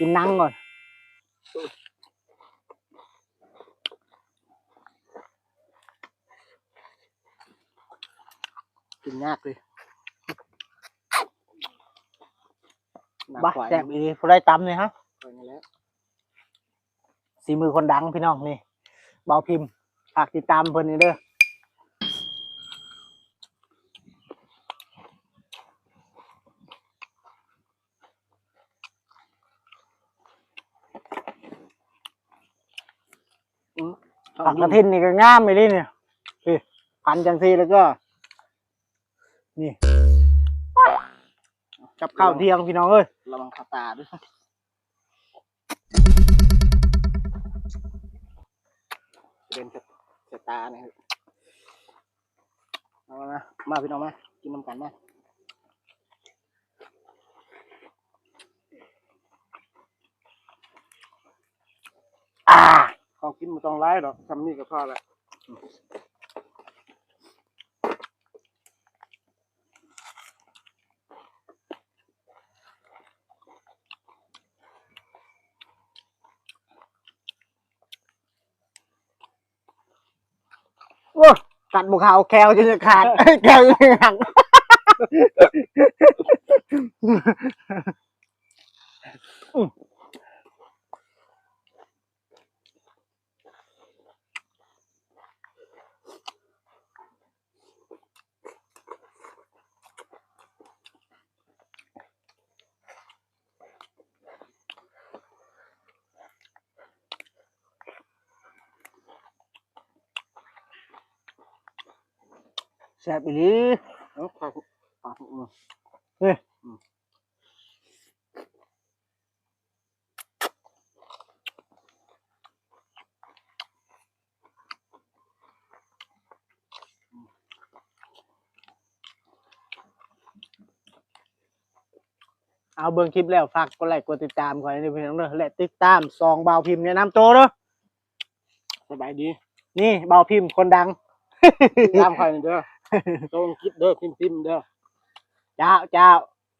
ກິນໜັງກ່ອນ. ກິນຍາກເລີຍ. ບາດ ແຊບອີ່ຫຼີ. ຜູ້ໃດຕຳນີ້ຮະ? ຂ້ອຍນີ້ແຫຼະ. ສີມືຄົນດັງພີ່ນ້ອງນີ້ ບ່າວພິມ ຝາກຕິດຕາມເພິ່ນນີ້ເດີ. ອືມ ຜັກກະຖິນນີ້ກໍງາມອີ່ຫຼີນີ້ ນີ້ ພັນຈັ່ງຊີ້ແລ້ວກໍ ນີ້ ກັບເຂົ້າທ່ຽງພີ່ນ້ອງເອີຍ. ລະວັງຄາຕາເດີ. ເປັນສາຍຕານີ້. ມາ ມາ ມາ ພີ່ນ້ອງມາ ກິນນຳກັນມາ. ອາ ຂອງກິນບໍ່ຕ້ອງຫຼາຍດອກ ຊ່ຳນີ້ກໍພໍລະ. ໂອ້ ກັດບໍ່ເຂົ້າ ແຂ້ວຈົນຈະຂາດ ແຂ້ວຈົນຈະຫັກ. ແຊບອີ່ຫຼີ. ເອົາ ເຂົ້າ ເຂົ້າ ເອີ ເອີ ອືມ. ເອົາ ເບິ່ງຄລິບແລ້ວ ຝາກກົດໄລກົດຕິດຕາມຂ້ອຍເດີພີ່ນ້ອງເດີ ແລະ ຕິດຕາມຊ່ອງບ່າວພິມແນະນຳໂຕເດີ. ສະບາຍດີ ນີ້ບ່າວພິມຄົນດັງ ຕິດຕາມຂ້ອຍເດີ ໂຕອັງກິດເດີ ພິມ ພິມເດີ. ເຈົ້າ ເຈົ້າ.